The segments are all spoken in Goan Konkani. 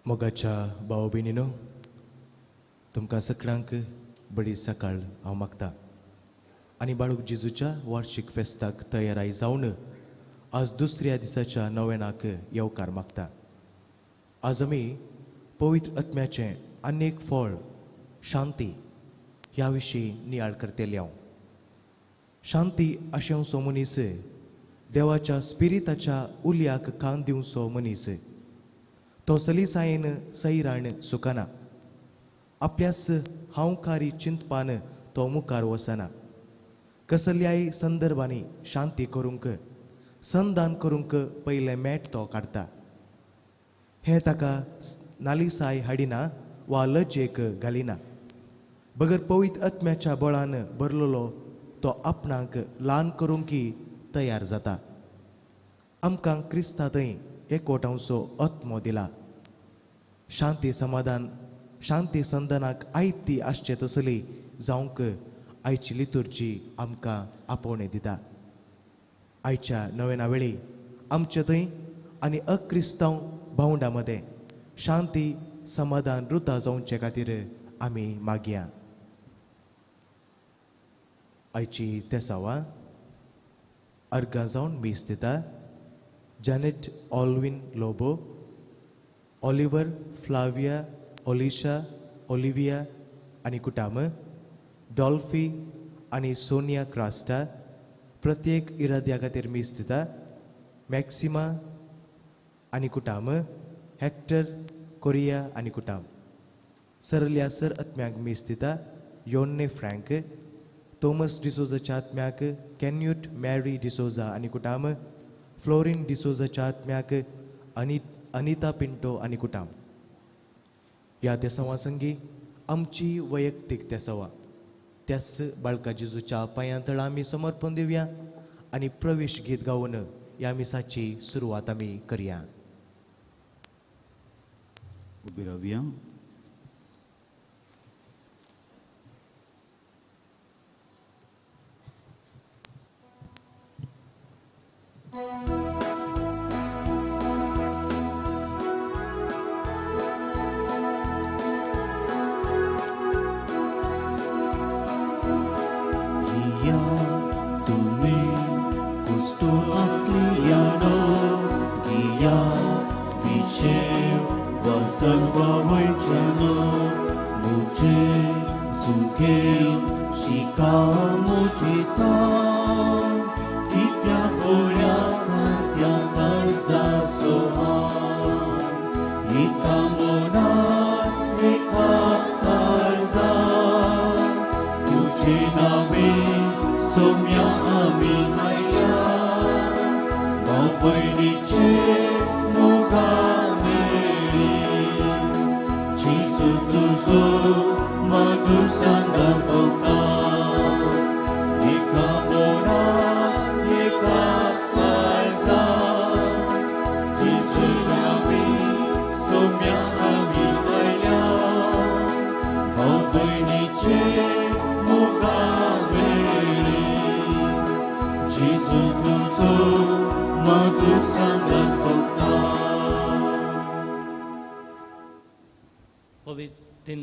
मोगाच्या भाव भयणीनो, तुमकां सगळ्यांक बरी सकाळ हांव मागता आनी बाळूक जेजूच्या वार्षिक फेस्ताक तयाराय जावन आज दुसऱ्या दिसाच्या नवेनाक येवकार मागता. आज आमी पवित्र आत्म्याचें अनेक फळ शांती ह्या विशीं नियाळ करतले हांव. शांती आशेवचो मनीस देवाच्या स्पिरिताच्या उल्याक कान दिवचो मनीस, तो सलिसायेन सैराण सुकना, आपल्यास हांवकारी चिंतपान तो मुखार वचना. कसल्याय संदर्भांनी शांती करूंक संधान करूंक पयलें मेट तो काडटा. हें ताका नालिसाय हाडिना वा लजेक घालिना, बगर पवित्र आत्म्याच्या बळान भरलेलो तो आपणाक ल्हान करूंकी तयार जाता. आमकां क्रिस्ता थंय एकवटांचो आत्मो दिला. शांती समाधान शांती संधानाक आयती आसचे तसली जावंक आयची लितुर्जी आमकां आपोवणें दिता. आयच्या नवेना वेळी आमचे थंय आनी अक्रिस्तांव भावंडा मदें शांती समाधान रुता जावचे खातीर आमी मागया. आयची तेसांवां अर्गां जावन मीस दिता Janet Alvin Lobo, Oliver, Flavia, Olisha, Olivia आनी कुटाम, डॉल्फी आनी सोनिया क्रास्टा. प्रत्येक इराद्या खातीर मीस दिता मॅक्सिमा आनी कुटाम, हॅक्टर, कोरिया आनी कुटाम. सरल्या सर आत्म्याक मीस दिता योन्ने फ्रँक, थॉमस डिसोजाच्या आत्म्याक कॅन्यूट मॅरी डिसोजा आनी कुटाम, फ्लोरीन डिसोजाच्या आत्म्याक अनिता पिंटो आनी कुटाम. ह्या तेसांवां संगी आमची वैयक्तीक तेसांवां त्याच बाळका जेजूच्या पांयां तळा आमी समर्पण दिवया आनी प्रवेश गीत गावन ह्या मिसाची सुरवात आमी करया. उबी रावया.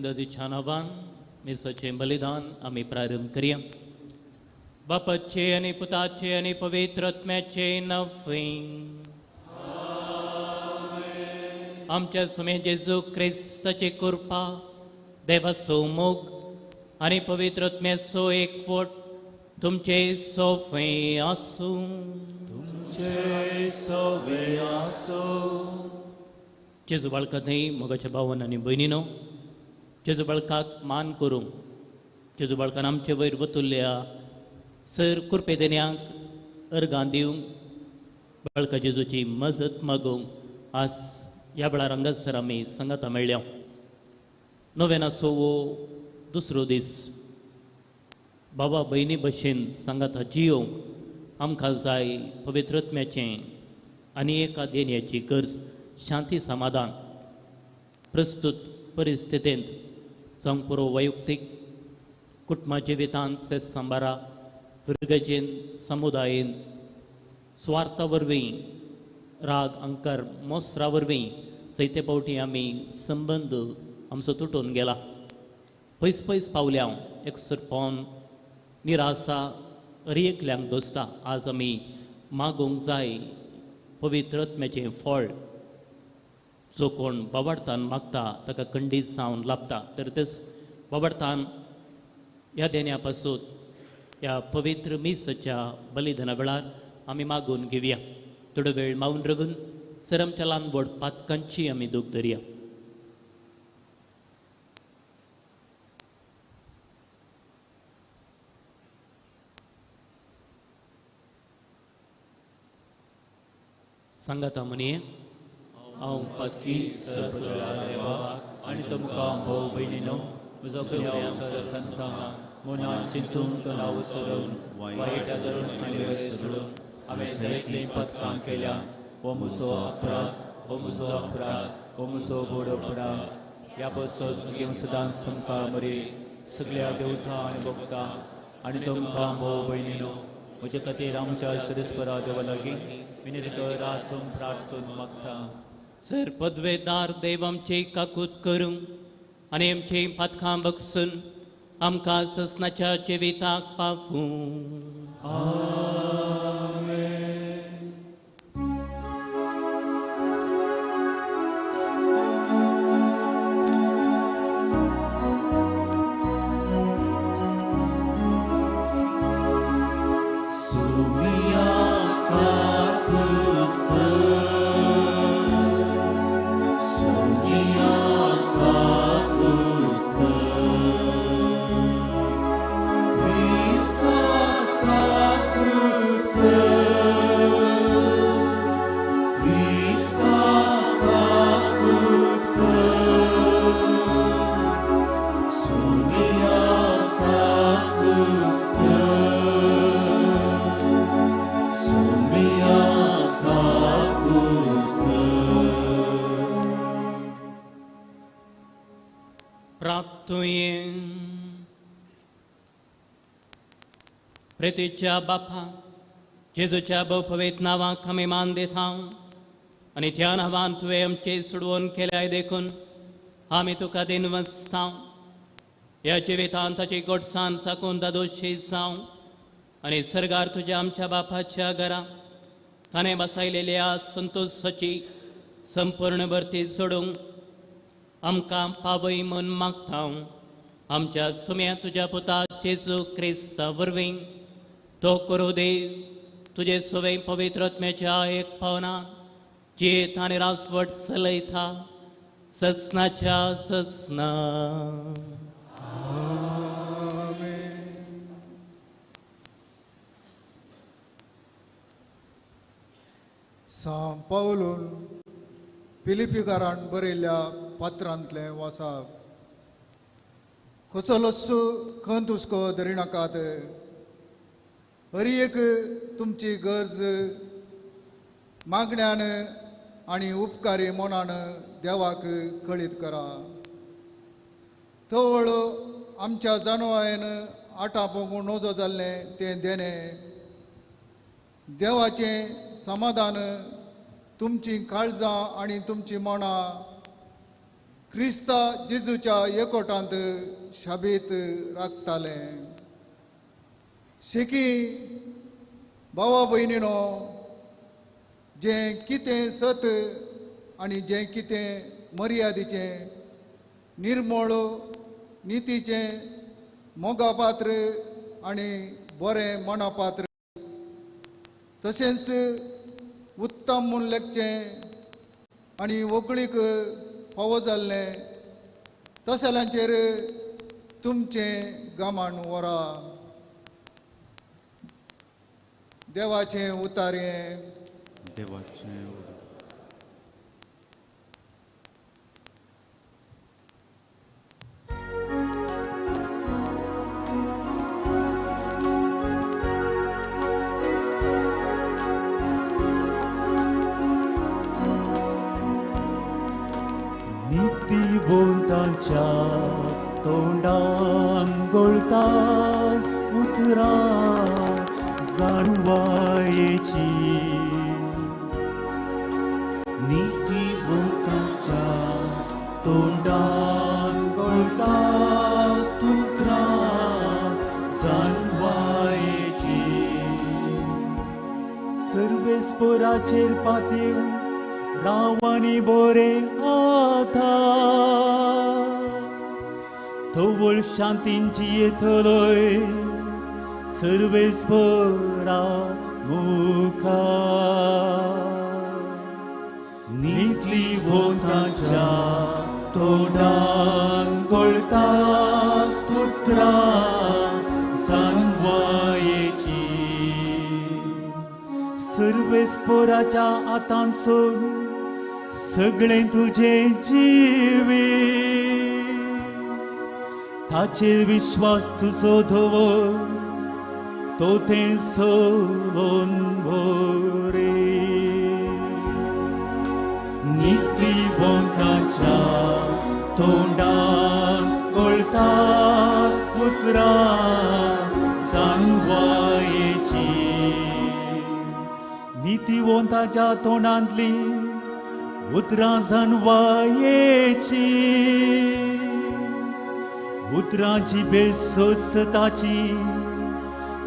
पवित्र नांवान मिसाचें बलिदान आमी प्रारंभ करया. बापाचे आनी पुताचे आनी पवित्र आत्म्याचे नांवे. आमच्या स्वामी जेजू क्रिस्ताची कृपा, देवाचो मोग आनी पवित्र आत्म्याचो एकवट तुमचे सोफे आसूं. तुमचे सोवे आसूं. जेजू बाळका न्हय मोगाच्या भावन आनी भयणीनो, जेजू बाळकाक मान करूंक, जेजू बाळकान आमचे वयर वतुल्ल्या सर कृपे देण्यांक अर्गां दिवंक, बाळका जेजूची मजत मागूंक आज ह्या वेळार हांगासर आमी सांगाता मेळ्ळ्या. नोवेनाचो हो दुसरो दीस. बाबा भयणी भशेन सांगाता जियोवंक आमकां जाय पवित्र आत्म्याचें आनी एका देण्याची गरज, शांती समाधान. प्रस्तुत परिस्थितींत जावंक पुरो वैयक्तीक कुटुंबा जिवितांत सेस सांबारा फिरगजेन समुदायेन सुवार्था वरवीं, राग अंकर मोसरा वरवीं जायते फावटी आमी संबंद आमचो तुटून गेला, पयस पयस पावल्या हांव एकसुरपण निराशा हर एकल्यांक दोसता. आज आमी मागूंक जाय पवित्र आत्म्याचें फळ. जो कोण बाबार्थान मागता ताका खंडीत जावन लाभता. तर तेच बाबार्थान ह्या देण्या पासून ह्या पवित्र मिसाच्या बलिदाना वेळार आमी मागून घेवया. थोडो वेळ मावन रगून सर आमच्या ल्हान व्हड पातकांची आमी दूख धरया. सांगाता म्हणी हांव पातकी सरपदळा देवा आनी तुमकां भाव भयणीनो म्हजो गुन्यांव संतां मनान चिंतून तणाव सोडून वायट धरून आनी वेळ सोडून हांवें जायतीं पदकां केल्या. हो म्हजो अपराध, हो म्हजो अपराध, हो म्हजो व्हड अपराध. ह्या पासून घेवन सदांच तुमकां मरे सगळ्या देवता आनी भक्ता आनी तुमकां भाव भयणीनो म्हजे खातीर आमच्या सरस्परा देवा लागीं विनंती करात प्रार्थून मागता. सर पदवेदार देव आमची काकूत करूं आनी आमची पातकां बगसून आमकां ससनाच्या जिविताक पावूं. आमेन. प्रेतीच्या बापा जेजूच्या भोवपवेत नांवाक आमी मान दिता आनी त्या नांवान तुवें आमचें सोडवून केल्याय देखून आमी तुका दिनवसता. ह्या जिवितांत ताची गोडसान साकून दादोशी जावं आनी सर्गार तुज्या आमच्या बापाच्या घरा ताणें बसायलेल्या संतोशाची संपूर्ण भरती सोडूंक आमकां पावय म्हूण मागता. आमच्या सुम्या तुज्या पुता जेजू क्रिस्ता वरवीं तो करूं देव तुजे सवे पवित्र आत्म्याच्या एक पावना जियेत आनी राजवट चलयता ससनाच्या ससना. सां पावलून फिलिपीकारान बरयल्ल्या पात्रांतलें वासाप. कसलोच खंत हुस्को धरिनाकात, हर एक तुमची गरज मागण्यान आनी उपकारी मनान देवाक कळीत करा. तवळ आमच्या जानवायन आटा पोंगूं नजो जाल्लें तें देणें देवाचें समाधान तुमचीं काळजां आनी तुमचीं मनां क्रिस्ता जेजूच्या एकवटांत शाबीत राखतालें. शेकी भावा भयणीनो, जें कितें सत आनी जें कितें मर्यादेचें निर्मळ नितीचें मोगापात्र आनी बरें मनापात्र तशेंच उत्तम म्हूण लेखचें आनी व्हंकळीक फावो जाल्लें तसल्यांचेर तुमचें गमान व्हरा. देवाचें उतारें. देवाचें नितीवंतांच्या तोंडान गळतात उतरां जाणवायेची. नितीवंतांच्या सर्वेस्पोराचेर पातेव रावानी बोरे आता तवळ शांतीन जियेतलोय सर्वेस्पोरा मुखार नितीवंताच्या तोंडान गळटा उतरां जाणवायेची सर्वेस्पोराच्या आतांसून सगळें तुजें जिवीत ताचेर विश्वास तुजो दवर तो तें सोलोन बरे नितीवंताच्या तोंडान गळटा उतरां जाणवायेची नितीवंताच्या तोंडांतली उतरां जाणवायेची उतरांची बेसोसताची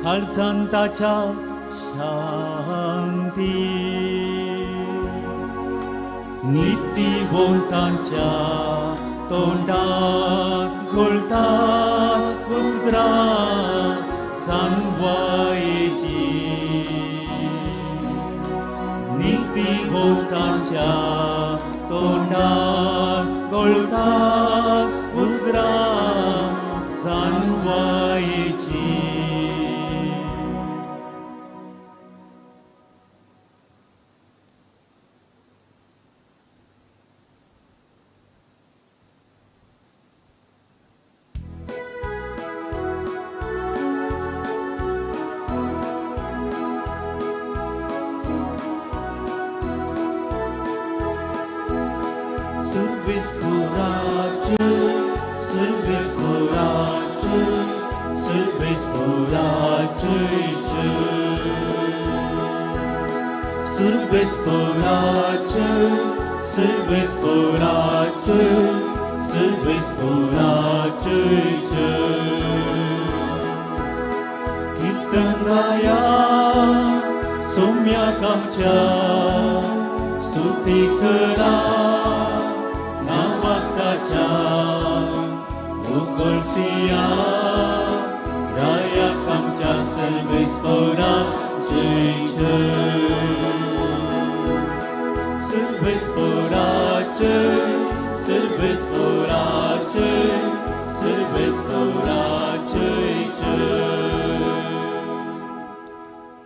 काळजान ताच्या शांती नितीवंताच्या तोंडान गळटा उतरां जाणवायेची नितीवंताच्या तोंडान गळटा उतरां जाणवायेची.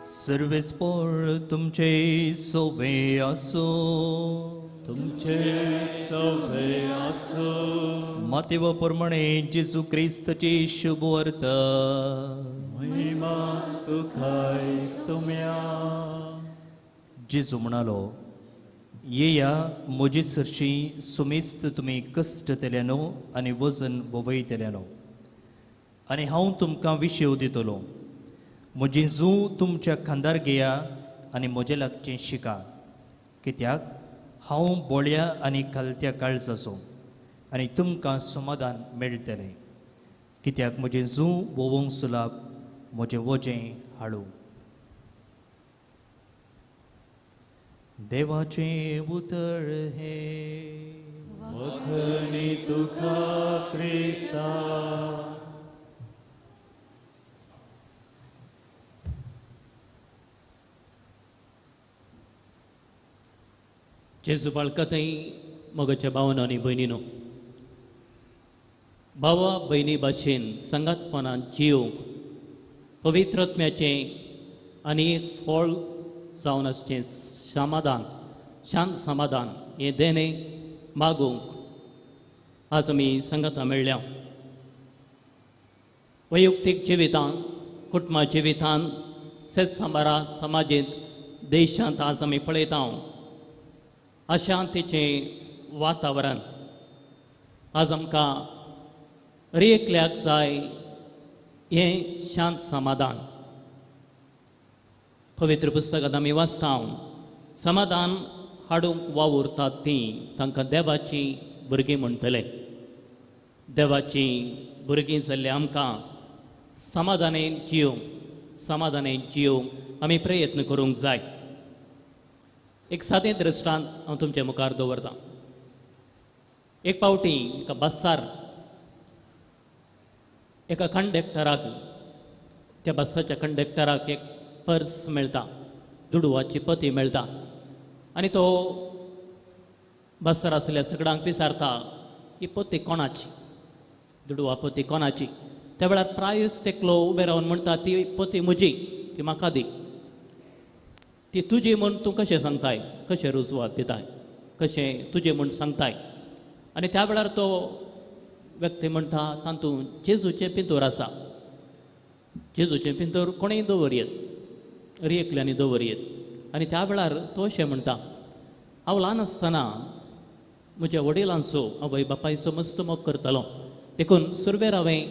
सर्वेस्पोर तुमचे सोवे आसो तुमचे सोवे आसो. मातेव प्रमाणे जेजू क्रिस्तची शुभवार्ता. महिमा तुकाय सोम्या. जेजू म्हणालो, येया म्हजे सरशी सुमेस्त तुमी कश्टतल्यानो आनी वजन ववयतल्यानो आनी हांव तुमकां विशेव दितलो. म्हजें जू तुमच्या खांदार घेया आनी म्हजे लागचें शिका, कित्याक हांव बोळ्या आनी खालत्या काळजाचो आनी तुमकां समाधान मेळटलें. कित्याक म्हजें जू वोवंक सुलाभ, म्हजें वजें हाडूं. देवाचें उतर हें वथनी तुका क्रिस्ता. जेजू बाळकातय मोगाच्या भावनो आनी भयणीनो, भावा भयणी भाशेन सांगातपणान जियोवंक पवित्र आत्म्याचें आनी एक फळ जावन आसचें समाधान, शांत समाधान हें देणें मागूंक आज आमी सांगाता मेळ्ळ्या. वैयक्तीक जिवितांत, कुटुंबा जिवितांत, शेतसांबारा समाजेंत, देशांत आज आमी पळयता अशांतीचें वातावरण. आज आमकां हर एकल्याक जाय हें शांत समाधान. पवित्र पुस्तकांत आमी वाचता, समाधान हाडूंक वावुरतात तीं तांकां देवाचीं भुरगीं म्हणटले. देवाचीं भुरगीं जाल्ले आमकां समाधानेन जियोवंक, समाधानेन जियोवंक आमी प्रयत्न करूंक जाय. एक सादें दृश्टांत हांव तुमचे मुखार दवरतां. एक पावटी एका बस्सार एका कंडक्टराक, त्या बस्साच्या कंडक्टराक एक पर्स मेळटा, दुडवाची पती मेळटा आनी तो बस्सार आसल्या सगळ्यांक विचारता, ही पती कोणाची, दुडवा पती कोणाची? त्या वेळार प्रायस तेकलो उबे रावन म्हणटा, ती पती म्हजी, ती म्हाका दी. ती तुजी म्हूण तूं कशें सांगताय, कशें रुजवात दिताय, कशें तुजें म्हूण सांगताय? आनी त्या वेळार तो व्यक्ती म्हणटा, तातूंत जेजूचें पिंतूर आसा, जेजूचें पिंतूर कोणेय दवरयेत, एकल्यांनी दवरयेत. आनी त्या वेळार तो अशें म्हणटा, हांव ल्हान आसतना म्हज्या वडिलांचो, आवय बापायचो मस्त मोग करतालो, देखून सुरवेर हांवें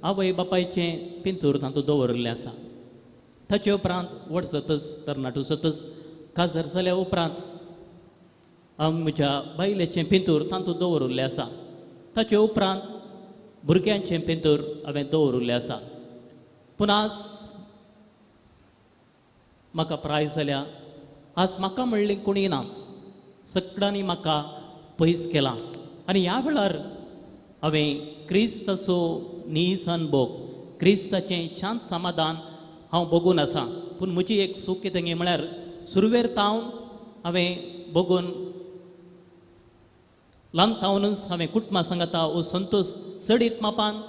आवय बापायचें पिंतूर तातूंत दवरिल्लें आसा. ताचे उपरांत व्हड जातच, तरणाटो जातच, काजार जाल्या उपरांत हांव म्हज्या बायलेचें पिंतूर तातूंत दवरिल्लें आसा. ताचे उपरांत भुरग्यांचें पिंतूर हांवें दवरिल्लें आसा. पूण आज म्हाका प्राय जाल्या, आज म्हाका म्हणली कोणी ना, सगळ्यांनी म्हाका पयस केला. आनी ह्या वेळार हांवें क्रिस्ताचो नीज अनभोग, क्रिस्ताचें शांत समाधान हांव भोगून आसा. पूण म्हजी एक सूख कितें म्हळ्यार सुरवेर तावन हांवें भोगून, ल्हान तावनूच हांवें कुटुंबा सांगाता हो संतोश चडीत मापान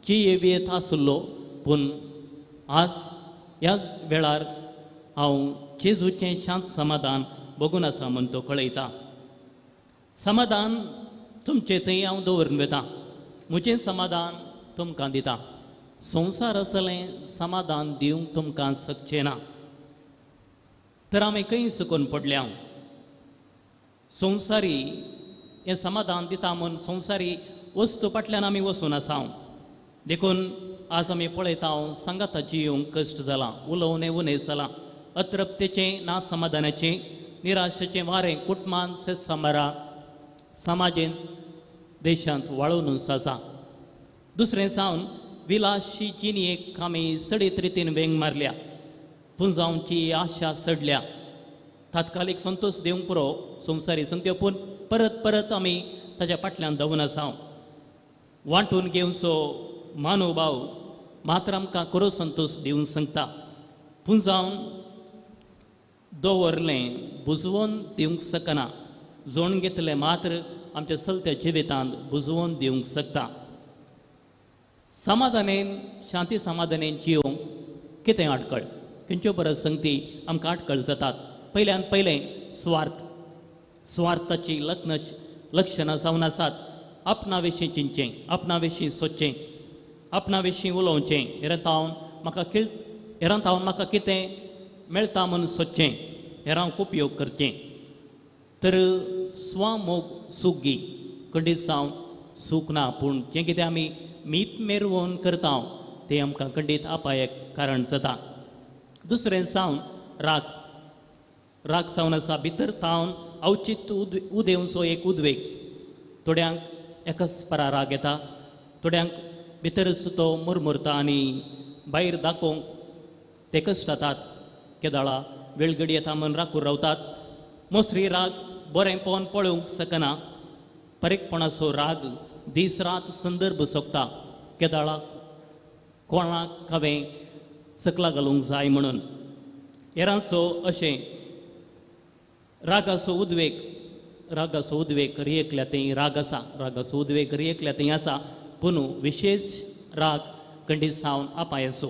जियेत आसलो. पूण आज ह्या वेळार हांव जेजूचें शांत समाधान भोगून आसा म्हूण तो कळयता. समाधान तुमचे थंय हांव दवरून वता, म्हजें समाधान तुमकां दिता. संवसार आसलें समाधान दिवंक तुमकां शकचें ना. तर आमी खंय चुकून पडल्या? संवसारी हें समाधान दिता म्हूण संवसारी वस्तू फाटल्यान आमी वचून आसा. देखून आज आमी पळयता, सांगाता जियोंक कश्ट जालां, उलोवणें उणें जालां, अतृप्तेचें, ना समाधानाचें, निराशेचें वारें कुटुंबान, शेतसांबारा, समाजेंत, देशांत वाळोवनूच आसा. दुसरें जावन विलाशी जिणेक आमी चडीत रितीन वेंग मारल्या, पुंजावची आशा चडल्या. तात्कालीक संतोश दिवंक पुरो संवसारी संगत्यो, पूण परत परत आमी ताच्या फाटल्यान धांवून आसा. वांटून घेवचो मानोभाव मात्र आमकां खरो संतोश दिवंक सांगता. पुंजावन दवरलें बुजवोन दिवंक शकना, जोण घेतलें मात्र आमच्या चलत्या जिवितांत बुजवोन दिवंक शकता. समाधानेन, शांती समाधानेन जिवंक कितें आडकळ, खंयच्यो परत संगती आमकां आडकळ जातात. पयल्यान पयलें स्वार्थ, स्वार्थाची लक्षणां जावन आसात. आपणा विशीं चिंतचें, आपणा विशीं सोदचें, आपणा विशीं उलोवचें, हेरां तावन म्हाका कितें मेळटा म्हूण सोदचें, हेरांक उपयोग करचें. तर स्वमोग सुगी खंडीत जावन सूख ना, पूण जें कितें आमी मीत मेरवोन करता तें आमकां खंडीत अपायक कारण जाता. दुसरें जावन राग, राग जावन आसा भितर तावन अवचीत उदेवचो एक उद्वेग. थोड्यांक एकच परा राग येता, थोड्यांक भितरच तो मुरमुरता आनी भायर दाखोवंक ते कश्ट जातात. केदाळा वेळगडी येता म्हूण राखून रावतात. मोसरी राग बरें पळोवन पळोवंक शकना. परेकपणाचो राग दीस रात संदर्भ सोदता, केदाळा कोणाक हांवें सकला घालूंक जाय म्हणून. हेरांचो अशें रागाचो उद्वेग, रागाचो उद्वेग एकल्या थंय राग आसा, रागाचो उद्वेग एकल्या थंय आसा, पूण विशेश राग खंडीत जावन अपायसो.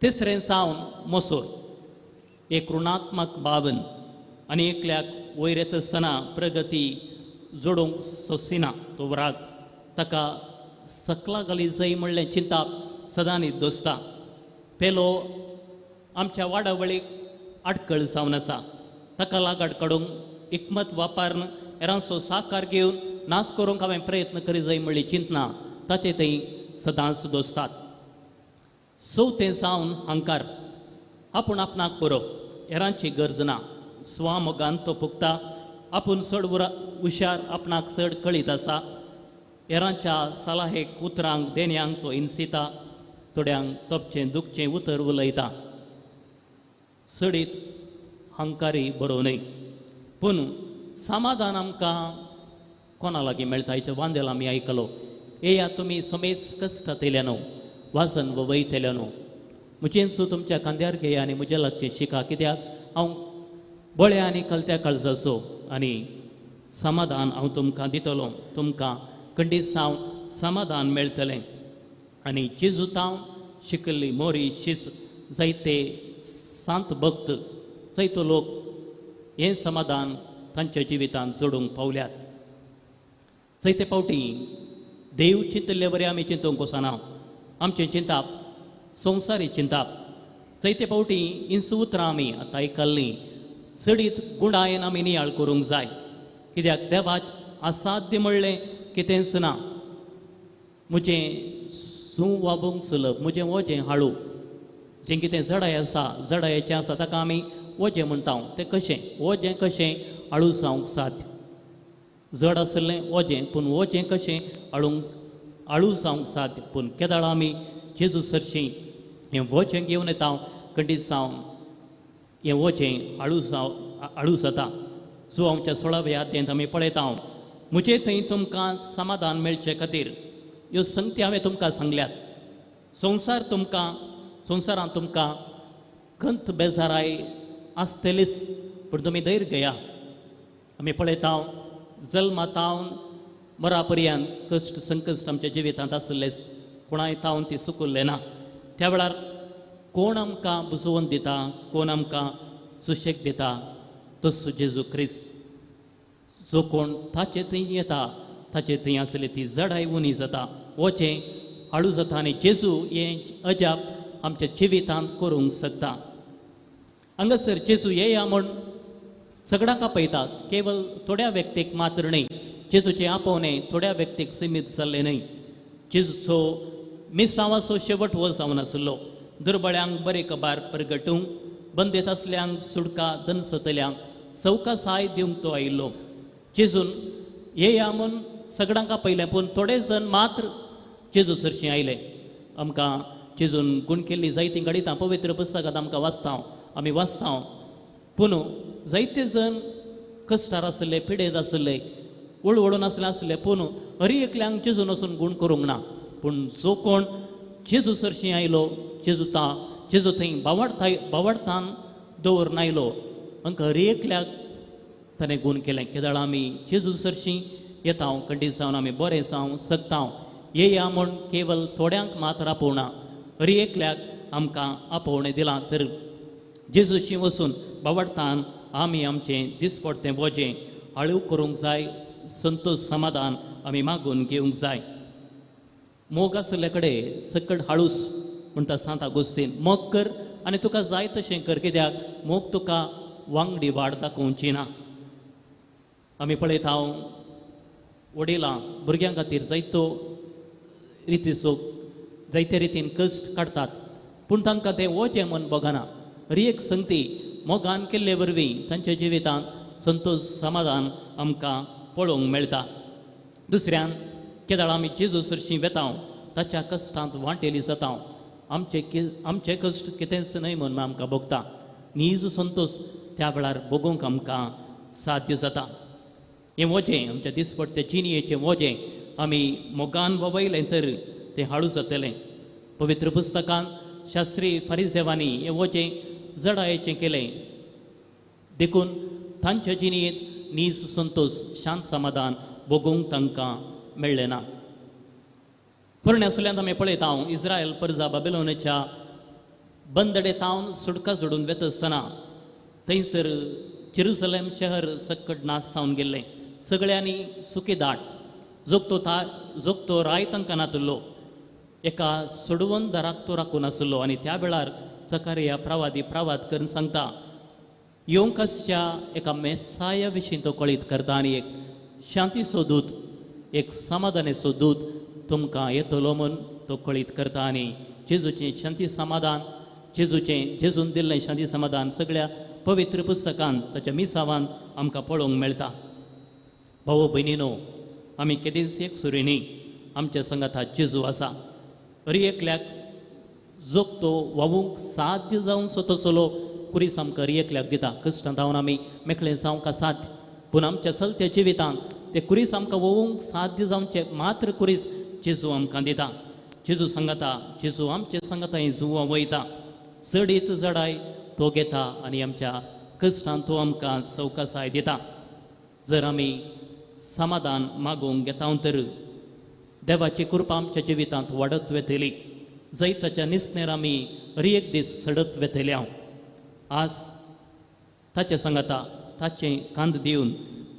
तिसरें जावन मोसोर, एक ऋणात्मक भावन आनी एकल्याक वयर येता आसतना प्रगती जोडूंक सोसिना तो राग, ताका सकला घाली जाय म्हणलें चिंताप सदांनी दोसता. पेलो आमच्या वाडावळीक आडकळ जावन आसा, ताका लागड काडूंक हिकमत वापरून हेरांचो साकार घेवन नाश करूंक हांवें प्रयत्न करी जाय म्हणली चिंतना ताचे थंय सदांच दोसतात. चवथें जावन हंकार, आपूण आपणाक बरो, हेरांची गरज ना, स्वामोगान तो पुगता, आपूण चड हुशार, आपणाक चड कळीत आसा, हेरांच्या सलाहेक उतरांक देण्यांक तो इन्सिता, थोड्यांक तोपचें दुखचें उतर उलयता. चडीत हंकारी बरो न्हय. पूण समाधान आमकां कोणा लागीं मेळटा हेचें वांदेल आमी आयकलो. येया तुमी समेज कश्टांतल्या न्हू, वाजन वयतल्या न्हू, म्हजेंसू तुमच्या खांद्यार घेया आनी म्हज्या लागचें शिका, कित्याक हांव बळ्या आनी कलत्या काळजाचो आनी समाधान हांव तुमकां दितलो. तुमकां खंडीत सावन समाधान मेळटलें. आनी जेजू तावन शिकल्ली मोरी शीस जायते सांत भक्त जायतो लोक हें समाधान तांच्या जिवितांत जोडूंक पावल्यात. जायते फावटी देव चिंतल्ले बरें आमी चिंतूंक वचना. आमचें चिंताप संवसारी चिंताप. जायते फावटी इंसू उतरां आमी आतां आयकल्लीं चडीत गुणायेन आमी नियाळ करूंक जाय, कित्याक देवाक असाध्य म्हणलें कितेंच ना. म्हजें सूं वाबूंक सुलभ, म्हजें वजें हाळू, जें कितें जडाय आसा, जडायेचें आसा ताका आमी वजें म्हणटा. तें कशें वजें कशें हाळू जावंक साध्य? जड आशिल्लें वजें, पूण वजें कशें हाडूंक हाळू जावंक साध्य? पूण केदाळ आमी जेजू सरशीं हें वजें घेवन येता, खंडीत जावन हें वजें हाळू जाव हाळू जाता. जो आमच्या 16व्या अध्यायांत आमी पळयता, म्हजे थंय तुमकां समाधान मेळचे खातीर ह्यो संगती हांवें तुमकां सांगल्यात. संवसार तुमकां संवसारांत तुमकां खंत बेजाराय आसतलीच, पूण तुमी धैर्य घेया. आमी पळयता जल्मातावन मरा पर्यंत कश्ट संकश्ट आमच्या जिवितांत आशिल्लेच, कोणाय तावन ती सुकुल्लें ना. त्या वेळार कोण आमकां बुजोवन दिता, कोण आमकां सुशेग दिता? तसो जेजू क्रिस्त. जो कोण ताचे थंय येता ताचे थंय आसली ती जडाय उणी जाता, वचें हाळू जाता आनी जेजू हें अजाप आमच्या जिवितांत करूंक शकता. हांगासर जेजू येया म्हूण सगळ्यांक आपयतात, केवल थोड्या व्यक्तीक मात्र न्हय. जेजूचें आपोवणें थोड्या व्यक्तीक सिमीत जाल्लें न्हय. जेजूचो मिसांवाचो शेवट हो जावन आशिल्लो, दुर्बळ्यांक बरे कबार परगटूंक, बंदेत आसल्यांक सुडका, दनसतल्यांक चवकासाय दिवंक तो आयिल्लो. जेजून येया म्हूण सगळ्यांक आपयलें, पूण थोडे जण मात्र जेजू सरशीं आयले. आमकां जेजून गूण केल्ली जायतीं घडितां पवित्र पुस्तकांत आमकां वाचता, आमी वाचता. पूण जायते जण कश्टार आशिल्ले, पिडेंत आशिल्ले, वळवळून आसले आसले, पूण हरी एकल्यांक जेजून वचून गूण करूंक ना. पूण जो कोण जेजू सरशीं आयलो, जेजू ता जेजू थंय बावडताय बावडतान दवरून आयलो, हांकां हरी एकल्याक ताणें गूण केलें. केदळ आमी जेजू सरशीं येता, खंडीत जावन आमी बरें जावं शकता. येया म्हूण केवल थोड्यांक मात्र आपोवना, हरी एकल्याक आमकां आपोवणें दिलां. तर जेजूशी वचून बावडतान आमी आमचें दिसपडतें वजें हाळू करूंक जाय, संतोश समाधान आमी मागून घेवंक जाय. मोग आशिल्ले कडेन सकट हाळूस म्हणटा सांत आगोस्तीन. मोग कर आनी तुका जाय तशें कर, कित्याक मोग तुका वांगडी वाड दाखोवची ना. आमी पळयता वडिलां भुरग्यां खातीर जायतो रितीचो जायते रितीन कश्ट काडटात, पूण तांकां तें वजें म्हूण भोगना. हरी एक संगती मोगान केल्ले वरवीं तांच्या जिवितांत संतोश समाधान आमकां पळोवंक मेळटा. दुसऱ्यान केदळ आमी जेजू सरशीं वेता, ताच्या कश्टांत वांटेली जाता. आमचे कश्ट कितेंच न्हय म्हूण आमकां भोगता. नीज संतोश त्या वेळार भोगूंक आमकां साध्य जाता. हें वजें आमच्या दिसपडटे जिणयेचें वजें आमी मोगान ववयलें तर तें हाळू जातलें. पवित्र पुस्तकांत शास्त्री फारिजेवांनी हें वजें जडायेचें केलें, देखून तांच्या जिणयेंत नीज संतोश शांत समाधान भोगूंक तांकां मेळ्ळें ना. पोरण्या सुल्यांत आमी पळयता इस्रायल परजा बाबिलोनाच्या बंदडे तावन सुटका जोडून वेता आसतना थंयसर जेरुसलेम शहर सक्कट नाश जावन गेल्लें. सगळ्यांनी सुकी दाट, जोगतो राय तांकां नातुल्लो, एका सोडवून दाराक तो राखून आसलो. आनी त्या वेळार जकारिया प्रवादी प्रवाद करून सांगता, येवंक आसच्या एका मेसाया विशीं तो कळीत करता आनी एक शांतीचो दूत, एक समाधानाचो दूत तुमकां येतलो म्हूण तो कळीत करता. आनी जेजूचें शांती समाधान, जेजूचें जेजून दिल्लें शांती समाधान सगळ्या पवित्र पुस्तकान ताच्या मिसावान आमकां पळोवंक मेळटा. भाव भयणीनो, आमी केदींच एक सुरी न्ही, आमच्या संगाता जेजू आसा. हरी एकल्याक जोगतो वावूंक साध्य जावन स्वतः चलो कुरीस आमकां एकल्याक दिता. कश्टांत धांवन आमी मेकळें जावंक साध्य, पूण आमच्या चलत्या जिवितांत ते कुरीस आमकां वोवूंक साध्य जावचें मात्र कुरीस जेजू आमकां दिता. जेजू सांगता, जेजू आमचे सांगता ही जुवां वयता, चडीत जडाय तो घेता आनी आमच्या कश्टांत तो आमकां सवकासाय दिता. जर आमी समाधान मागूंक घेता तर देवाची कृपा आमच्या जिवितांत वाडत वेतली. जैताच्या निसणेर आमी हर एक दीस चडत वेतले. हांव आज ताचे सांगता ताचें कांद दिवन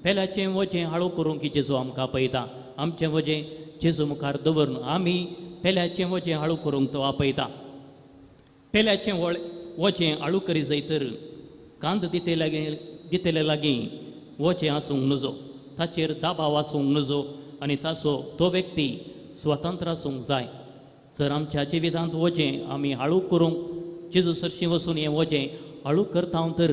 पेल्याचें वजें हाळू करूंक जेजू आमकां आपयता. आमचें वजें जेजू मुखार दवरून आमी पेल्याचें वजें हाळू करूंक तो आपयता. पेल्याचें वजें हाळू करी जाय तर कांद दितले लागीं वजें आसूंक नजो, ताचेर दबाव आसूंक नजो आनी ताचो तो व्यक्ती स्वतंत्र आसूंक जाय. जर आमच्या जिवितांत वजें आमी हाळू करूंक जेजू सरशीं वचून हें वजें हाळू करता तर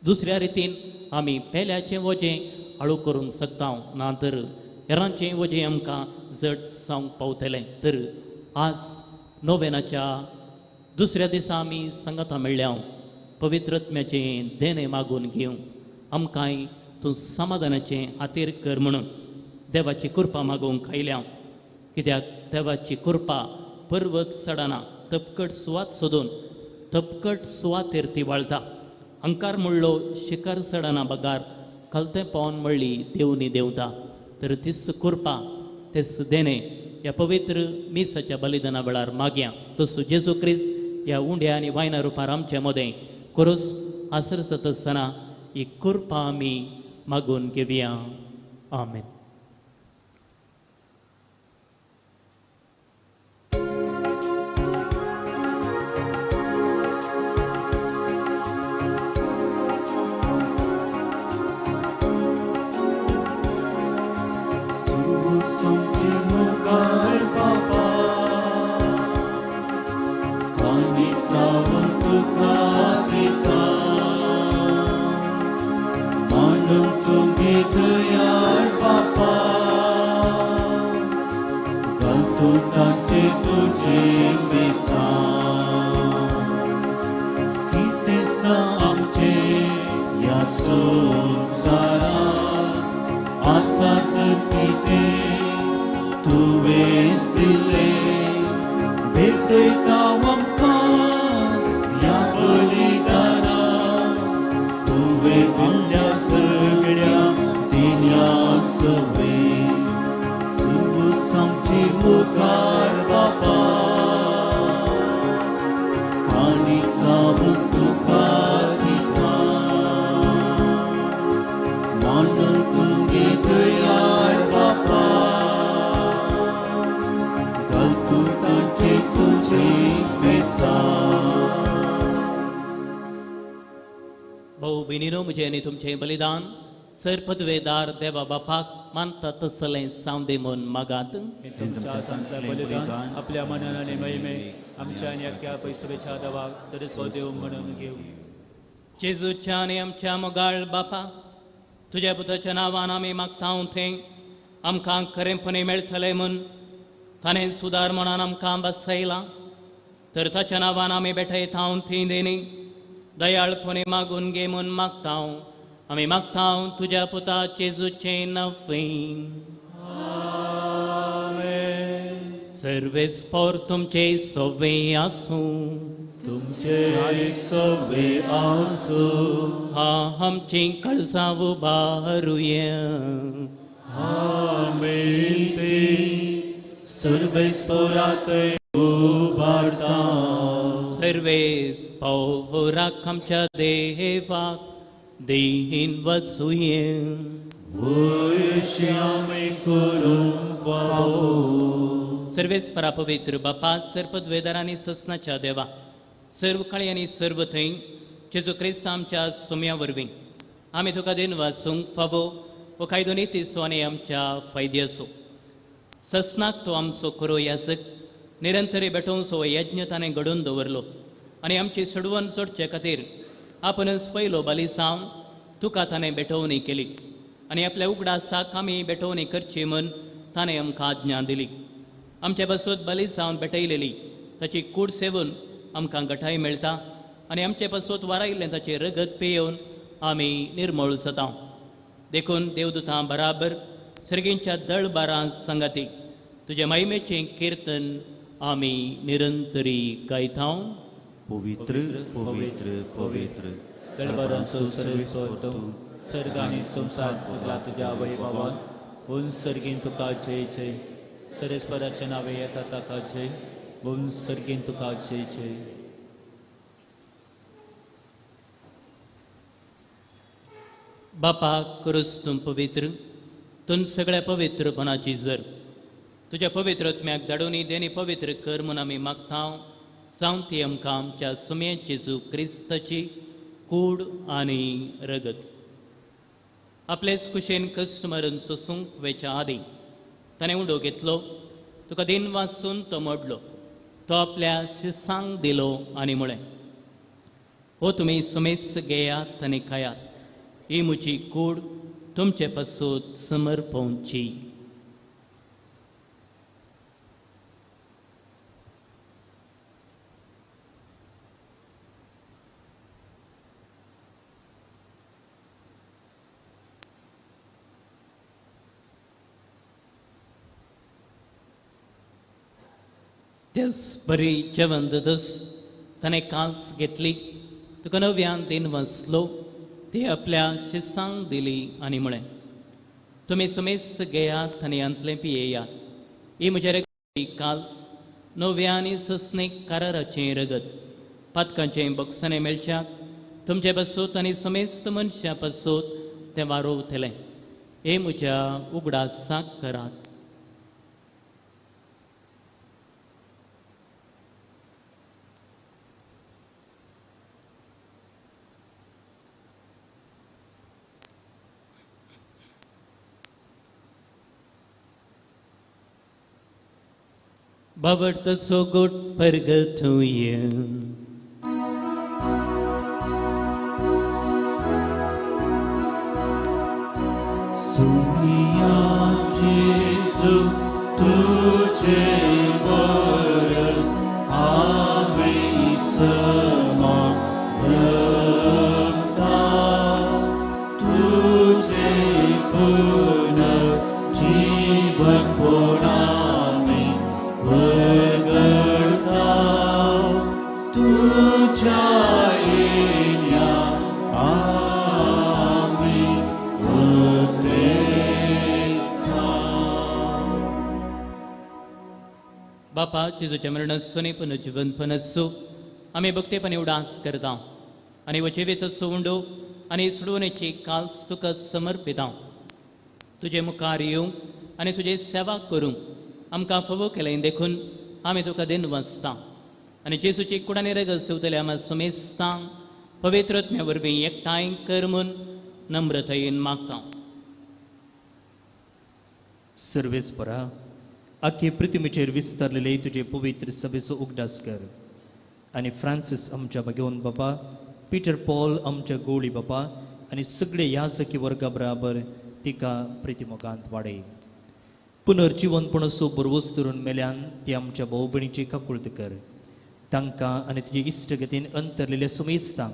दुसऱ्या रितीन आमी पेल्याचें वजें हाळू करूंक शकता, ना तर हेरांचें वजें आमकां जड जावंक पावतलें. तर आज नोवेनाच्या दुसऱ्या दिसा आमी सांगाता मेळ्ळ्या पवित्र आत्म्याचें देणें मागून घेवं आमकांय तूं समाधानाचें हातीर कर म्हणून देवाची कृपा मागूंक आयल्या. कित्याक देवाची कृपा पर्वत चडना, तपकट सुवात सोदून तपकट सुवातेर ती वाळता. अंकार म्हणलो शिखर चडना बगार खलतें पावन म्हणली देवनी देवता. तर तीच कृपा तेच देणें ह्या पवित्र मिसाच्या बलिदाना वेळार मागया. तसो जेजू क्रिस्त ह्या उंड्या आनी वायना रुपार आमचे मदें करूच आसरसत आसतना ही कृपा आमी मागून घेवया. आमेन. म्हजें आनी तुमचें बलिदान सर पदवेदार देवा बापाक मानता तसलें सावंदे म्हूण मागात. तुमच्या हातांतलें बलिदान आपल्या मनान आनी महिमे आमच्या आनी अख्ख्या पयसुवेच्या देवाक सरस्व देव म्हणून घेवं. जेजूच्या आनी आमच्या मोगाळ बापा, तुज्या पुताच्या नांवान आमी मागता थंय आमकां खरेंपणी मेळटलें म्हूण ताणें सुदार म्हणान आमकां बसयलां. तर ताच्या नांवान आमी भेटयता थंय देणी दयाळपणे मागून घे म्हूण मागता. आमी मागता तुज्या पुता जेजूचें नांव. सर्वेस्पोर तुमचे सवे आसूं. तुमचे सवे आसूं. हा आमचीं कळसां उबारुया. आमेन. सर्वेस्पोरात उबारता. सर्वेस्पोराक आमच्या देवाक देहीन वचुये. वयशी आमी करूंक फावो. सर्वेस्परा पवित्र बापा, सर्पद्वेदार आनी ससनाच्या देवा, सर्व काळी आनी सर्व थंय जेजू क्रिस्त आमच्या सोम्या वरवीं आमी तुका दिन वाचूंक फावो हो कायदो नितीचो आनी आमच्या फायद्याचो. ससनाक तो आमचो खरो याजक निरंतरी भेटोवचो यज्ञ ताणें घडोवन दवरलो आनी आमची सोडवण सोडचे खातीर आपणच पयलो बलिसांव तुका ताणें भेटवणी केली आनी आपल्या उगडासाक आमी भेटवणी करची म्हूण ताणें आमकां आज्ञा दिली. आमचे बसत बलिसांव भेटयलेली ताची कूड सेवून आमकां घटाय मेळटा आनी आमचे पासत वारायिल्लें ताचें रगत पियेवन आमी निर्मळ जाता. देखून देवदूतां बराबर सर्गींच्या दळबारां सांगाती तुज्या महिमेचें किर्तन आमी निरंतरी गायता. पवित्र पवित्र पवित्र दळबारांचो सर्वेस्पर तूं, सर्ग आनी संवसार पुरला तुज्या वैभवान. ओन सर्गीन तुका जय जय. सर्वेस्पराच्या नांवे येता ताका जय. ओन सर्गीन तुका जय जय. बापा करूच तूं पवित्र, तूं सगळ्या पवित्रपणाची जर तुज्या पवित्र आत्म्याक धाडून देणी पवित्र कर म्हूण आमी मागता. जावं ती आमकां आमच्या सुमे जेजू क्रिस्ताची कूड आनी रगत. आपलेच कुशेन कश्ट मारून सोसूंक वेच्या आदीं ताणें उडो घेतलो, तुका दिन वाचून तो मोडलो, तो आपल्या शिसांक दिलो आनी म्हळें, हो तुमी सुमेच घेयात आनी खायात, ही म्हजी कूड तुमचे पासून समर्पवची. त्याच बरी जेवण दस ताणें कांस घेतली, तुका नव्यान दिन वाचलो, ती आपल्या शिसांक दिली आनी म्हळें, तुमी समेस्त घेयात आनी हांतलें पियेयात, ही म्हज्या रगताची काल्स नव्या आनी ससनेक कराराचें रगत, पातकांचें बक्षाणें मेळच्याक तुमचे पासूत आनी समेस्त मनशां पासूत तें वारोवतलें. हे म्हज्या उगडासाक करात. बाबडतो गोट परगतूय सुनिया जेजू तुझे मरण आवे समा भक्ता, तुझे पुनः जीवन पोणामे वगळता, तुझ्या येण्या आमी उद्रेकता. बापा जेजूच्या मरणासून पुनर्जीवनपण आसूं आमी भक्तेपणी उडास करता आनी वचेवेत उंडो आनी सोडवणेची काल्स तुका समर्पिता. तुजे मुखार येवंक आनी तुजी सेवा करूंक आमकां फावो केलें देखून आमी तुका दिन वाचता आनी जेजूची कुडानी रगत सेवतले आमी सुमेस्तांक पवित्र आत्म्या वरवीं एकठांय कर म्हूण नम्रतायेन मागता. सर्वेस्परा, आख्खे पृथ्वीचेर विस्तारलेले तुजे पवित्र सभेचो उगडास कर आनी फ्रांसीस आमच्या भगवंत बापा, पीटर पॉल आमच्या गोळी बापा आनी सगळे याजकी वर्गा बराबर तिका प्रितिमोगांत वाडय. पुनर्जिवनपणाचो बरवस धरून मेल्यान ती आमच्या भाव भयणीची काकुळत कर. तांकां आनी तुजे इश्टगतीन अंतरलेल्या सुमेस्तांक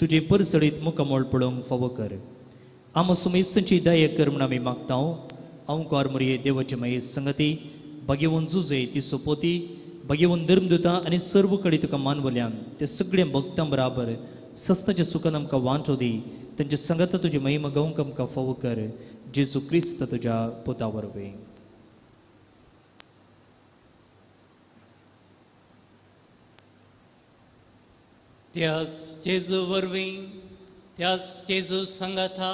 तुजे परसळीत मुखामळ पळोवंक फावो कर. आमा सुमेस्तांची दया कर म्हूण आमी मागता. अंकार मुरये देवाचे माये संगती भगेवन जुजे ती सोपोती भगेवन धर्मदुता आनी सर्व कडेन तुका मानवल्यान ते सगळे भक्तां बराबर सस्ताच्या सुखान आमकां वांटो दी. तांच्या संगता तुजी महिमा गावंक आमकां फावो कर. जेजू क्रिस्त तुज्या पुता वरवीं. त्याच जेजू वरवीं, त्याच जेजू संगता,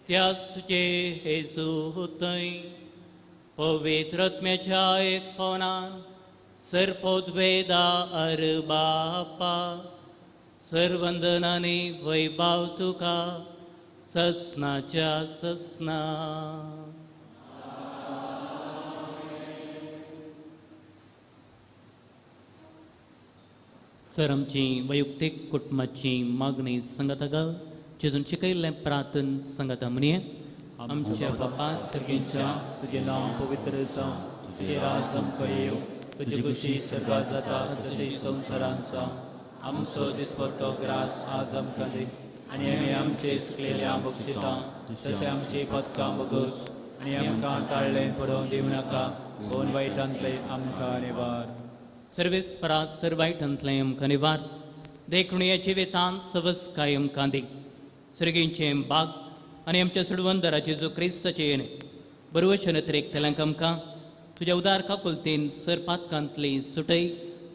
त्याच जेजू थंय पवित्र आत्म्याच्या एकपणान सर्पोद्वेदा अर बापा सर्वंदनानी वैभाव तुका ससनाच्या ससना. सर आमची वैयक्तीक कुटुंबाची मागणी सांगता ग जेजून शिकयल्लें प्रार्थन सांगता म्हणये. आमच्या बापा सर्गींच्या तुजें नांव पवित्र जावं, तुजें राज आमकां येवं, तुजी खुशी सर्गात जाता तशी संवसारांत जावं. आमचो दिसपट्टो ग्रास आज आमकां दी आनी आमी आमचे चुकलेल्या बक्षिता तशें आमची पदकां बगोस आनी आमकां ताळ्ळें पडोवन दिवं नाका पूण वायटांतलें आमकां निवार. सर्वेस परास सर वायटांतलें आमकां निवार देखून ह्या जिवितांत सवस्काय आमकां दी. सर्गींचें बाग आनी आमच्या सोडवंदरा जेजू क्रिस्ताचें येणें बरवशे नत्रेक आमकां तुज्या उदार काकुलतीन सर पातकांतली सुटय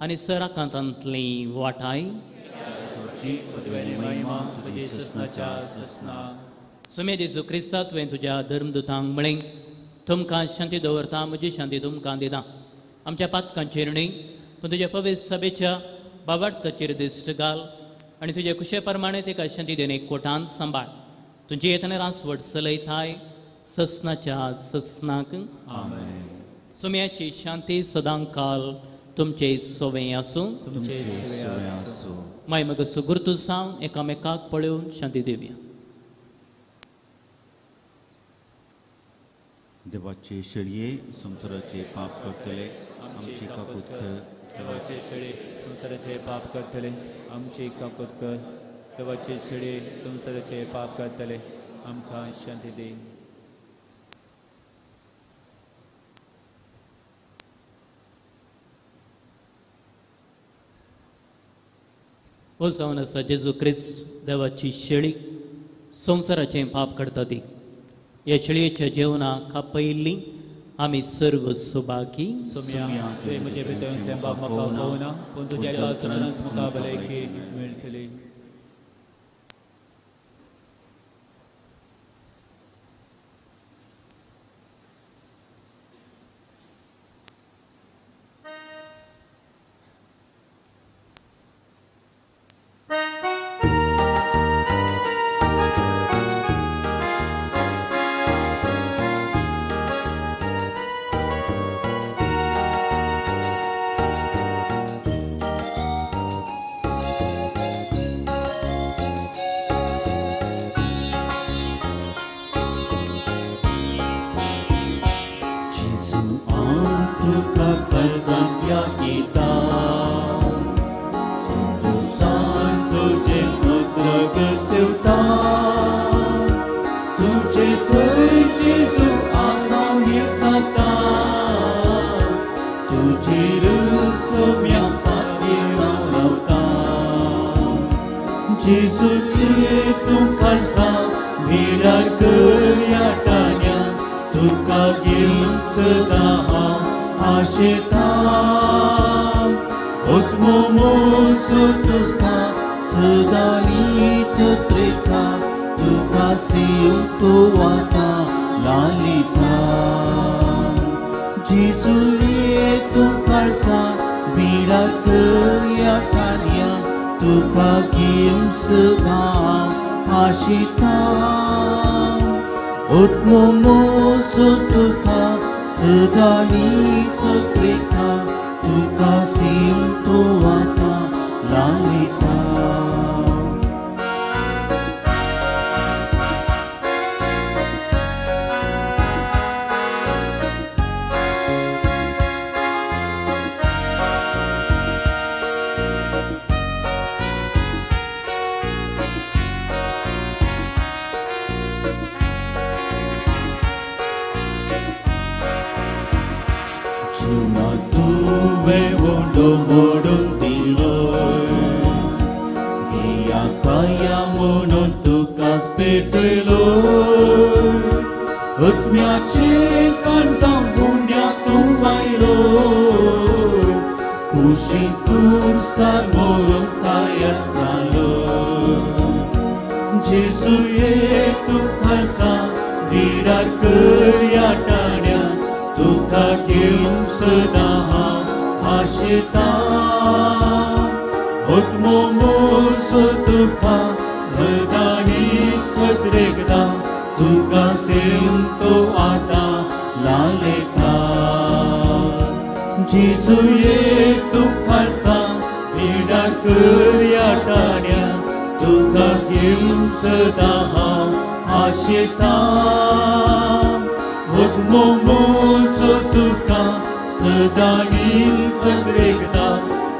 आनी सर आकांतांतली वाटाय. सुमे जेजू क्रिस्ता तुवें तुज्या धर्मदुतांक म्हळें तुमकां शांती दवरता म्हजी शांती तुमकां दिता. आमच्या पातकांचेर न्हय पूण तुज्या पवित्र सभेच्या बाबार्थाचेर दिश्ट घाल आनी तुज्या कुशे प्रमाणे तेका शांती दिवन एक कोटांत सांबाळ. तुजी येतना रासवट चलयताय ससनाच्या ससनाक. आमेन. सुम्याची शांती सदांकाल तुमचे सोवें आसूं. तुमचे सोवें आसूं. माय मग सुगुर्तू सावन एकामेकाक पळोवन शांती दिवया. देवाचे शेळये संवसाराचे पाप करतले आमची काकूत कर. देवाचे शेळये संवसाराचे पाप करतले आमची काकूत कर. देवाचे शेळये संवसाराचे पाप करतले आमकां शांती दी. हो जावन आसा जेजू क्रिस्त देवाची शेळी संवसाराचें पाप करता ती. ह्या शेळयेच्या जेवणाक खापयिल्ली आमी सर्व सुभागी. सोम्या तुवें म्हजे भितर बाप म्हाका फावना पूण तुज्या एका सदांच म्हाका भलायकी मेळटली.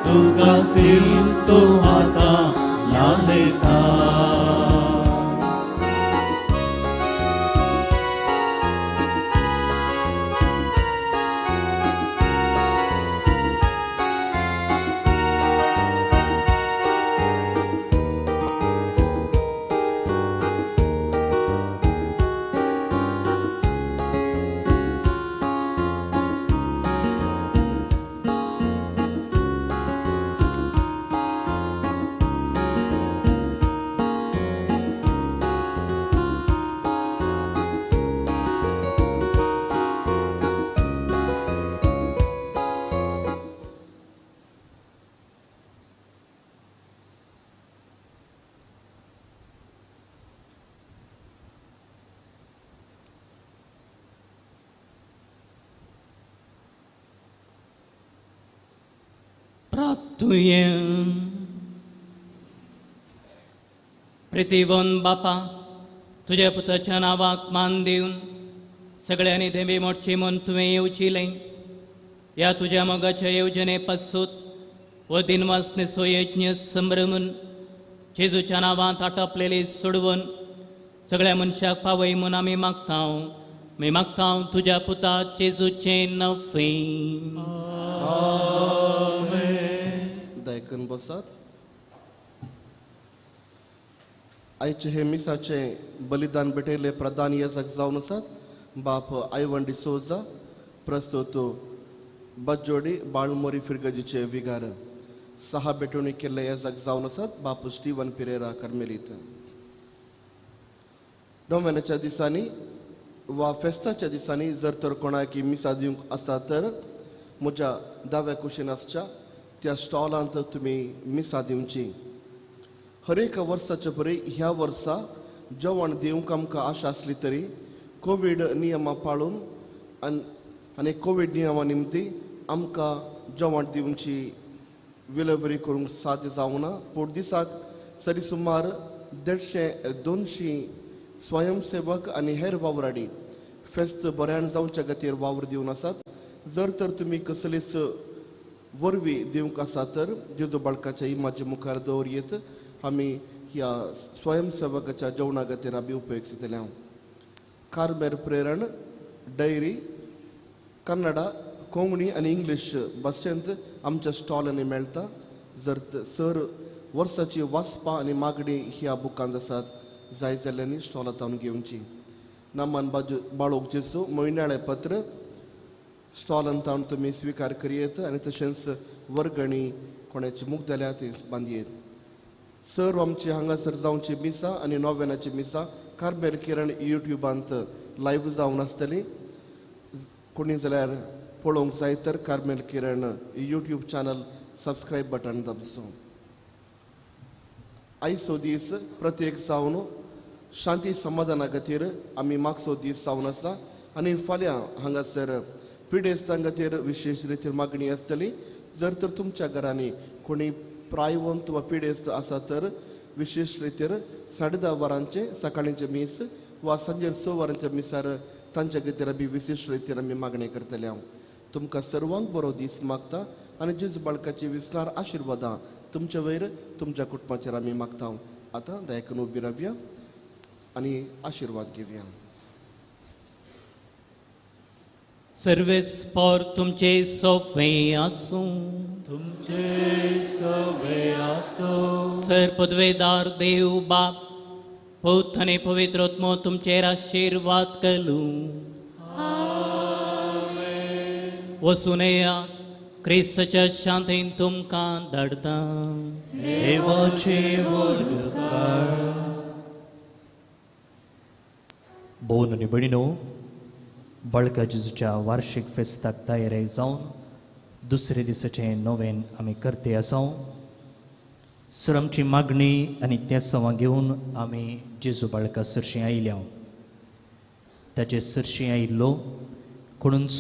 तुका सेवतो. प्राप्तुये. प्रितीवन बापा, तुज्या पुताच्या नांवाक मान दिवन सगळ्यांनी धेंबी मोडची म्हूण तुवें येवचिलें. ह्या तुज्या मोगाच्या येवजणे पासून हो दिनवासनेचो यज्ञ संभ्रमून जेजूच्या नांवांत आटपलेली सोडवून सगळ्या मनशाक पावय म्हूण आमी मागता. मी मागता तुज्या पुता जेजूचें नफे. दायकन बसात. आयचे हे मिसाचें बलिदान भेटयल्ले प्रधान येजक जावन आसात बाप आयवन डिसोजा, प्रस्तुत बज्जोडी बाळमोरी फिरगजीचे विगार. सहा भेटवणी केल्ले येजक जावन आसात बाप स्टीवन पिरेरा कर्मेलीत. नोव्यानाच्या दिसांनी वा फेस्ताच्या दिसांनी जर तर कोणाक मिसा दिवंक आसा तर म्हज्या दाव्या कुशीन आसच्या त्या स्टॉलांत तुमी मिसा दिवची. हर एका वर्साचे परी ह्या वर्सा जेवण दिवंक आमकां आशा आसली तरी कोवीड नियमां पाळून आनी कोवीड नियमा निमती आमकां जेवण दिवची विलेवरी करूंक साध्य जावना. पूण दिसाक सरी सुमार 150-200 स्वयंसेवक आनी हेर वावराडी फेस्त बऱ्यान जावच्या खातीर वावर दिवन आसात. जर तर तुमी कसलीच वरवीं दिवंक आसा तर जेजू बाळकाच्या इमाजी मुखार दवर येत आमी ह्या स्वयंसेवकाच्या जेवणा खातीर आमी उपयोग जातले. कार्मेर प्रेरण डायरी कन्नडा, कोंकणी आनी इंग्लीश भाशेंत आमच्या स्टॉलांनी मेळटा. जर सर वर्साची वाचपा आनी मागणी ह्या बुकांत आसात जाय जाल्ल्यांनी स्टॉलांत हांव घेवची. नामान बाजू बाळोक जेजू म्हयन्याळें पत्र स्टॉलांत हांव तुमी स्विकार करयेत आनी तशेंच वर्गणी कोणाची मुख जाल्या ती बांदयेत. सर आमची हांगासर जावची मिसां आनी नोवेनाची मिसां कार्मेल किरण युट्युबांत लायव्ह जावन आसतली. कोणी जाल्यार पळोवंक जाय तर Carmel Kiran YouTube channel subscribe button दामचो. आयचो दीस प्रत्येक जावन शांती समाधाना खातीर आमी मागचो दीस जावन आसा आनी फाल्यां हांगासर पिडेस्तां खातीर विशेश रितीर मागणी आसतली. जर तर तुमच्या घरांनी कोणी प्रायवंत वा पिडेस्त आसा तर विशेश रितीर 10:30 वरांचे सकाळींचे मीस वा सांजेर 6 वरांच्या मिसार तांच्या खातीर आमी विशेश रितीर आमी मागणी करतले. हांव तुमकां सर्वांक बरो दीस मागता आनी जेजू बाळकाची विस्तार आशिर्वादां तुमच्या वयर तुमच्या कुटुंबाचेर आमी मागता. आतां दयाकन उबी रावया आनी आशिर्वाद घेवया. सर्वेस पोर तुमचे सोफे आसूं, तुमचे सोफे आसूं. सर पदवेदार देव बाप पूत आनी पवित्र आत्मो तुमचेर आशिर्वाद करूं. वचून येया, क्रिस्ताच्या शांतीन तुमकां धाडटा. देवाचे व्हड उपकार. भोवन आनी भयणीनो, बाळका जेजूच्या वार्षिक फेस्ताक तयारी जावन दुसरे दिसाचें नोवेन आमी करते आसा. सर आमची मागणी आनी तेसांवां घेवन आमी जेजू बाळका सरशीं आयल्या. ताचे सरशीं आयिल्लो कोणूच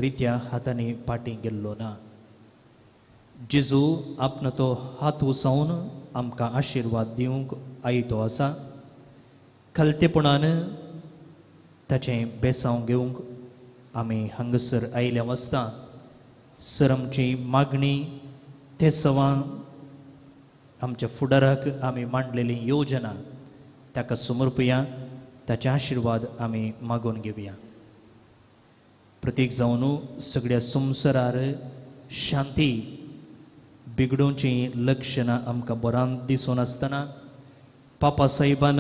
रित्या हातांनी पाटी गेल्लो ना. जेजू आपलो तो हात उसोवन आमकां आशिर्वाद दिवंक आयतो आसा. खालतेपणान ताचें बेसांव घेवंक आमी हांगासर आयल्या वाचता. सर आमची मागणी तेसवां आमच्या फुडाराक आमी मांडलेली योजना ताका समर्पया, ताचे आशिर्वाद आमी मागून घेवया. प्रतीक जावन सगळ्या संवसारार शांती बिगडोवचीं लक्षणां आमकां बरान दिसून आसतना पापा साहेबान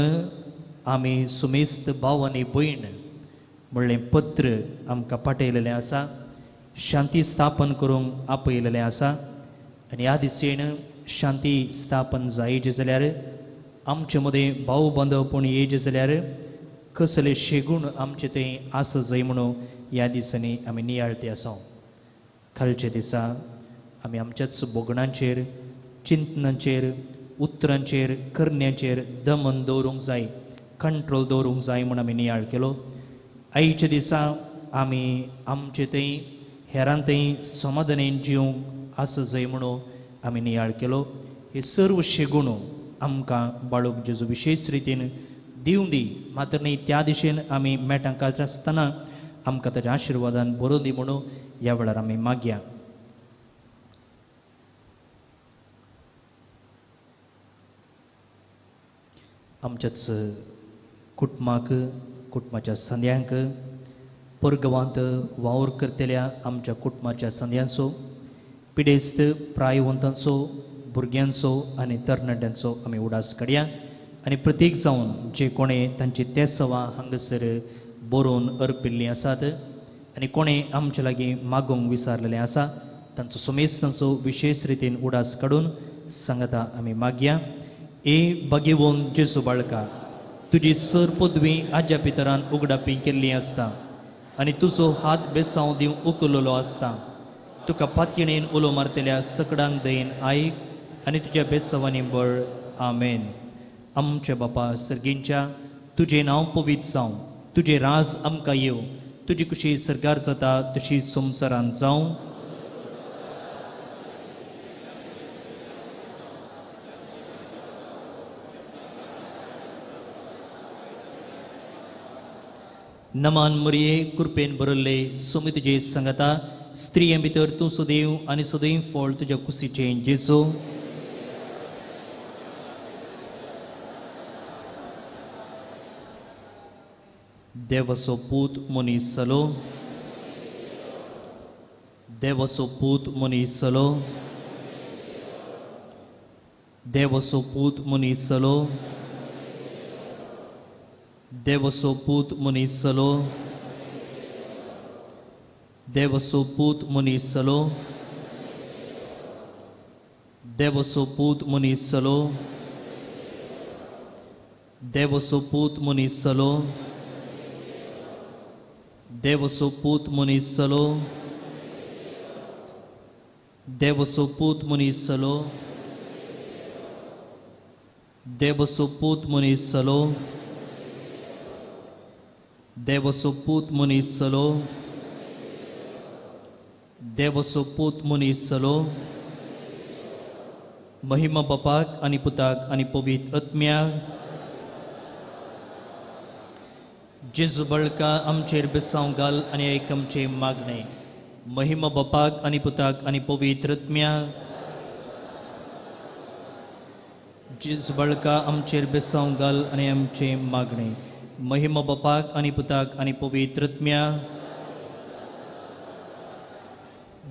आमी सुमेस्त भाव आनी भयण म्हणलें पत्र आमकां पाठयलेलें आसा. शांती स्थापन करूंक आपयलेलें आसा आनी ह्या दिशेन शांती स्थापन जायची जाल्यार आमचे मदें भाव बांदवपण येयचें जाल्यार कसले शेगूण आमचे थंय आसा जाय म्हणून ह्या दिसांनी आमी नियाळते आसा. खालच्या दिसा आमी आमच्याच भोगणांचेर, चिंतनाचेर, उतरांचेर, करण्याचेर दमन दवरूंक जाय, कंट्रोल दवरूंक जाय म्हूण आमी नियाळ केलो. आयच्या दिसा आमी आमचे थंय हेरां थंय समाधानेन जिवंक आसा जाय म्हणून आमी नियाळ केलो. हे सर्व शेगुणो आमकां बाळूक जेजू विशेश रितीन दिवं दी, मात्र न्ही त्या दिशेन आमी मेटां काडटा आसतना आमकां ताच्या आशिर्वादान बरोवन दी म्हणून ह्या वेळार आमी मागया. आमच्याच कुटुंबाक, कुटुंबाच्या संद्यांक, परगवांत वावर करतल्या आमच्या कुटुंबाच्या संद्यांचो, पिडेस्त प्रायवंतांचो, भुरग्यांचो आनी तरणाट्यांचो आमी उडास काडया आनी प्रतीक जावन जे कोणें तांची तेसवां हांगासर बरोवन अर्पिल्लीं आसात आनी कोणें आमचे लागीं मागूंक विसारलेलें आसा तांचो समेस्तांचो विशेश रितीन उडास काडून सांगता आमी मागया. ए बागेवन जेजू बाळका, तुजी सर पदवी आज्या पितरान उगडापी केल्ली आसता आनी तुजो हात बेसांव दिवन उखललो आसता. तुका पातयेन उलो मारतल्या सकडांक दयेन आयक आनी तुज्या बेसांवांनी बळ. आमेन. आमच्या बापा सर्गींच्या, तुजें नांव पवित्र जावं, तुजें राज आमकां येवं, तुजी कुशी सरकार जाता तशी संवसारांत जावं. नमान मरिये, कृपेन भरल्ले, सोमी तुजे सांगता, स्त्रियां भितर तूं सदैव आनी सदैव फळ तुज्या कुशीचें जेजू. देवाचो पूत मनीस जालो, देवाचो पूत मनीस जालो, देवाचो पूत मनीस जालो, देवाचो पूत मनीस जालो, देवाचो पूत मनीस जालो, देवाचो पूत मनीस जालो, देवाचो पूत मनीस जालो, देवाचो पूत मनीस जालो, देवाचो पूत मनीस जालो, देवाचो पूत मनीस जालो, देवाचो पूत मनीस जालो, देवाचो पूत मनीस जालो. महिमा बापाक आनी पुताक आनी पवित्र आत्म्याक. जेजू बळका आमचेर बेसांव घाल आनी एक आमचें मागणें. महिमा बापाक आनी पुताक आनी पवित्र आत्म्याक. जेजू बळका आमचेर बेसांव घाल आनी आमचें मागणें. महिमा बापाक आनी पुताक आनी पवित्र आत्म्याक.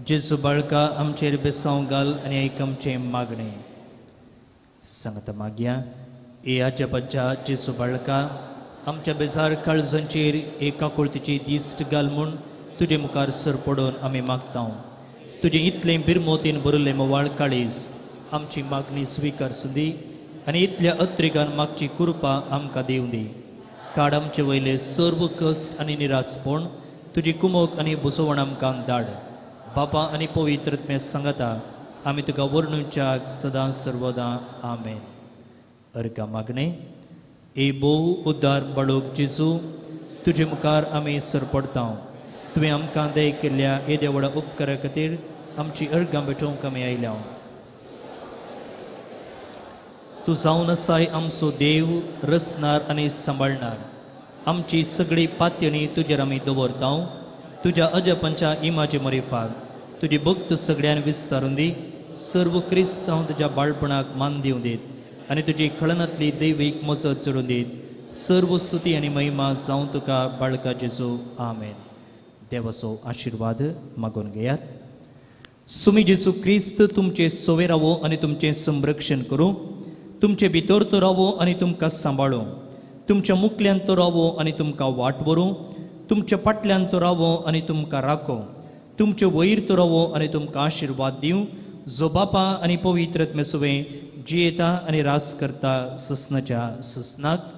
जेजू बाळका आमचेर बेसांव घाल आनी एक आमचें मागणें. सांगता मागया. ए आज्या पज्जा जेजू बाळका, आमच्या बेजार काळजांचेर एक काकुळतीची दिश्ट घाल म्हूण तुजे मुखार सर पडून आमी मागता. तुजें इतलें बिरमोतीन भरिल्लें मोवाळ काळीज आमची मागणी स्विकार सुदी आनी इतल्या अत्रेगान मागची कृपा आमकां दिवं दी. काड आमचे वयले सर्व कश्ट आनी निरासपण, तुजी कुमोक आनी बुसवण आमकां धाड. बापा आनी पवित्र आत्म्या सांगता आमी तुका वर्णुच्याक सदां सर्वदां. आमेन. अर्घा मागणें. ए भोव उद्दार बाळूक जेजू, तुजे मुखार आमी सरपडता. तुवें आमकां दय केल्ल्या येद्या व्हडा उपकारा खातीर आमची अर्घां भेटोवंक आमी आयल्या. तूं जावन आसाय आमचो देव, रचणार आनी सांबाळणार. आमची सगळी पातयणी तुजेर आमी दवरता. तुज्या अजपांच्या इमाजे मरिफाक तुजी भक्त सगळ्यान विस्तारून दी. सर्व क्रिस्तांव तुज्या बाळपणाक मान दिवं दीत आनी तुजी खळनांतली दैवीक मजत चडून दीत. सर्व स्तुती आनी महिमा जावं तुका बाळका जेजू. आमेन. देवाचो आशिर्वाद मागून घेयात. सुमी जेजू क्रिस्त तुमचे सोवे रावो आनी तुमचें संरक्षण करूं. तुमचे भितर तो रावो आनी तुमकां सांबाळूं. तुमच्या मुखल्यान तो रावो आनी तुमकां वाट व्हरूं. तुमच्या फाटल्यान तो रावो आनी तुमकां राखो. तुमचे वयर तो रावो आनी तुमकां आशिर्वाद दिवं. जो बापा आनी पवित्र आत्म्या सुवें जियेता आनी रास करता ससनाच्या ससनाक.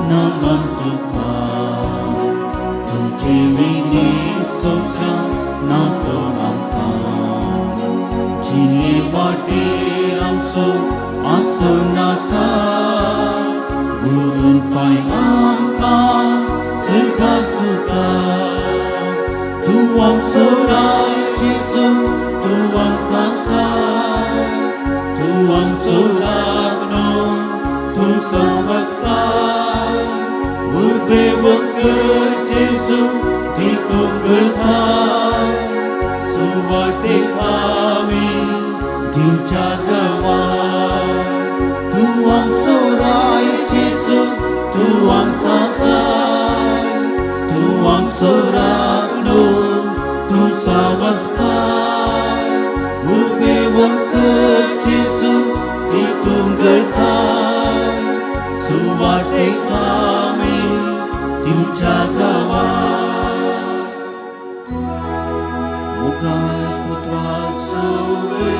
नमन तुका. नातोण आमकां जिणे वाटेर आमचो आसूं नाका व्हरून पांय आमकां सुखा सुखा तूं आमचो राय जेजू तूं आमकां जाय तूं आमचो राखणो तूं समजताय उर्बेवंत जेजू ती तुंगठाय सुवातेक आमी दिवच्या गवाय तूं आमचो राय जेजू तूं आमकां जाय तूं आमचो राखणो तूं समजताय उर्बेवंत जेजू ती तुंगठाय सुवातेक आमी दिवच्या गवाय मुखार पुत्रा सुवे